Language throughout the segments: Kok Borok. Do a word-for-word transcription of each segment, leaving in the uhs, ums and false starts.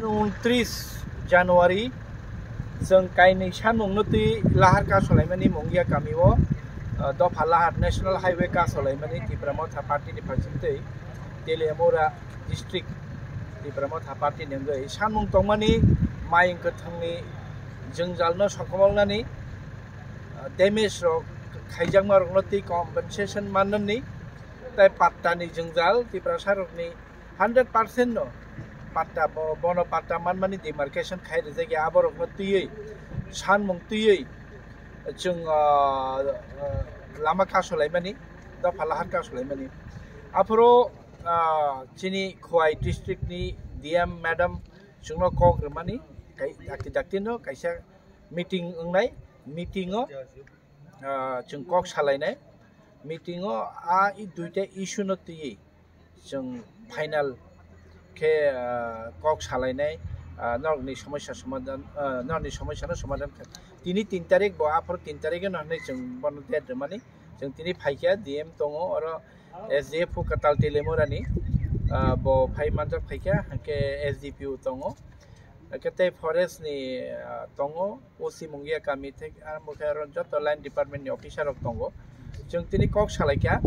Untris January chwng kainwi sanmungno twi lahar kasolaimani Mungia kamio, uh, dopha lahar National Highway kasolaimani Tipra Motha Party ni phaisingtwi Teliamura District Tipra Motha Party ni wngwi sanmung tongmani mayung kwthwngni jwngjalno sokomornani, uh, damage rok khaijakma rokno twi compensation mannani tei pattani jwngjal Tiprasa rokni hundred percent no patta bo-, bono patta manmani demarcation khai rijak ya, aborokno twiwi sanmung twiwi chwng, ah, ah, lama kasolaimani, dopha lahar kasolaimani. Aphuru, ah, chini Khowai district ni D M madam chwngno kok rwmani, kai-, dakti dakti no kaisa meeting wngnai, meeting o, ah, chwng kok salainai, meeting o a i duita issue no twiwi chwng final khe, ah, kok salainai, ah, norokni somosya somadhan, ah, norokni somosya no somadhan kha. Tini tin tarik bo, aphuru tin tarik no hinwi chwng bono date rwmani. Chwng tini phaikha, D M tongo, oro S D F o kwtal Teliamura ni, ah, bo phai manjak phaikha, hwnkhe S D P O tongo. Hwnkhe tei forest ni, ah, tongo, O C Mungia kami thek, aro bo khe aro joto line department ni officer rok tongo. Chwng tini kok salaikha,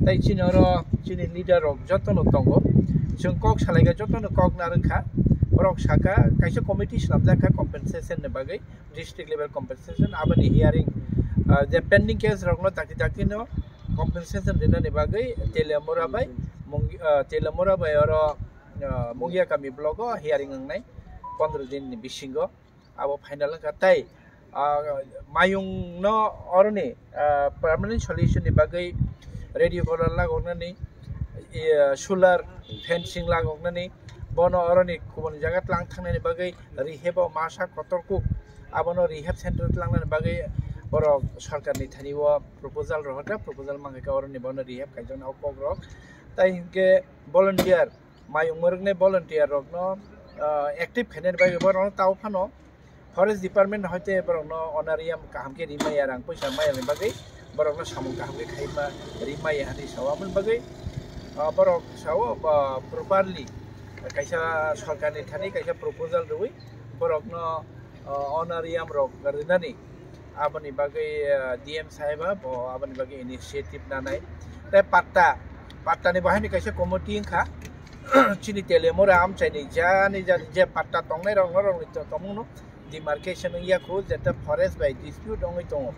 tei chini oro chini leader rok joto no tongo. Chwng kok salaikha, joto no kok narwkha. Borok sakha kaisa committee swnamjak kha compensation ni bagwi, district level compensation, aboni hearing, ah, je pending case rok no dakti dakti no compensation rinani bagwi Teliamura bai Mungi-, ah, Teliamura bai oro, ah, Mungia kami block o hearing wngnai pondro din ni bisingo. Abo final wngkha. Tei, ah, mayungno oroni, ah, permanent solution ni bagwi radio collar lagoknani, eh, solar fencing lagoknani, bono oroni kubun jaga tlang thangnani bagwi rehab o masa kotor kuk, abono rehab center tlangnani bagwi borok sorkarni thani o proposal rohorkha, proposal mankha khe oroni bono rehab kaijaknai o kokrok. Tai hinkhe volunteer mayung mwrwknai volunteer rokno, ah, active khainani bagwi borokno tao phano forest department hoite borokno honorarium kaham khe rimaya, rang puisa mayani bagwi borokno samung kaham khe khaima rimaya hinwi sao. Aboni bagwi, ah, borok sao, ah, properly kaisa sorkarni thani kaisa proposal rwui borokno, ah, honorarium rok rinani. Aboni bagwi, ah, D M saheba bo aboni bagwi initiative nanai. Tei patta, pattani bo haino kaisa committee wngkha. Chini Teliamura amchaini jani jani je patta tongnai rok norokni to-, tongmungno demarcation wngya khu, jeta forest bai dispute wngwi tongo,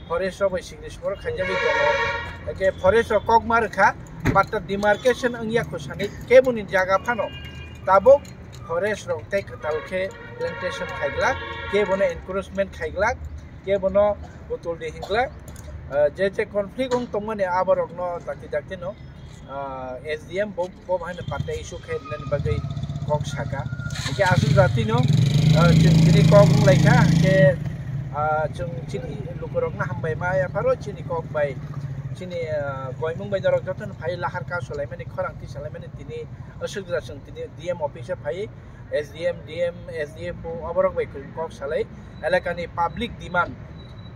forest rok bai signature khaijagwi tongo. Hake forest rok kok ma rwkha, patta demarcation wngya khu sani keboni jaga phano tabuk forest rok tei kwtal khe plantation khaiglak, kebono encroachment khaiglak, kebono botol di hinglak, ah, je je conflict wng tongmani aborokno dakti dakti no, ah, S D M bo, bo haino patta issue khe rinani bagwi kok saka. Hingke aswk jatino, ah, chwng chini kok wng laikha, hingke, ah, chwng chini lukurokno hambai ma yapharo chini kok bai, chini, ah, koimung bai norok jotono phai lahar ka solaimani, khorang tisalaimani tini aswk jora chwng tini D M office o phai. S D M, D M, S D F O, oborok bai kok salai, elakani public demand,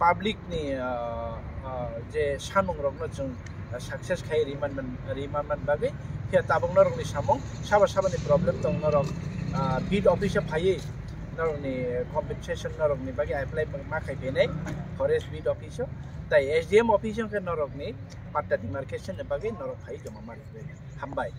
public ni, ah, ah, je sanmung rokno chwng success khai riman man, riman man bagwi, phiya tabuk norokni samung, sabo saboni problem tong norok, ah, beat office o phaiwi norokni compensation norokni bagwi apply ma khai phainai forest beat office o, tai S D M office o khe norokni patta demarcation ni bagwi norok phai joma mani. Hambai.